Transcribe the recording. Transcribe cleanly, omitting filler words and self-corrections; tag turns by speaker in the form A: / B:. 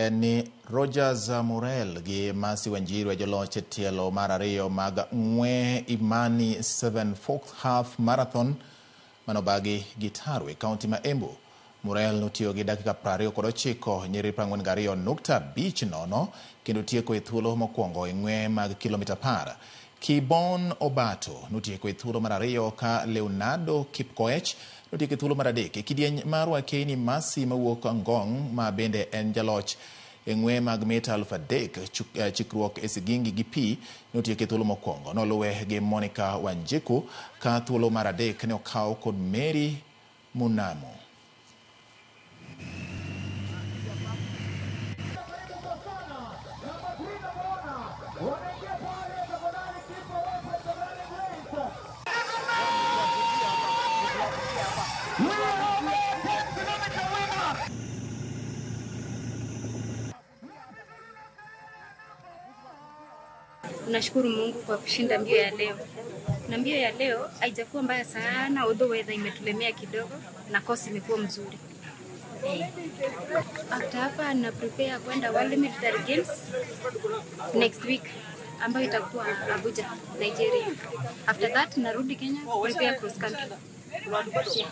A: en ni Rogers Murel gi Mercy Wanjiru e joloch e tielo mar ariyo mag ng'we Imani 7 Forks Half Marathon manobagi Gitaru e kaunti ma Embu. Murel notiyo gi dakika 29 nyiriri 42.50 kendo tieko e thuolo mokwongo e ng'we mag kilomita 10. Kibon Obato notieko e thuolo mar ariyo ka Leonardo Kipkoech notieko e thuolo mar adek. E kidieny mar Wakeini Mercy mawuok Ngong ma bende en jaloch e ng'we mag mita 3000 chikruok e sigingi gi pi notieko e thuolo mokwongo. Noluwe gi Monica Wanjiku ka thuolo mar adek ne okaw kod Mary Munamo.
B: Nashukuru Mungu kwa kushinda mbio ya leo, na mbio ya leo haijakuwa mbaya sana, although weather imetulemea kidogo na course imekuwa mzuri. After hapa na prepare kwenda World Military Games next week ambayo itakuwa Abuja, Nigeria. After that narudi Kenya prepare cross country. Yeah.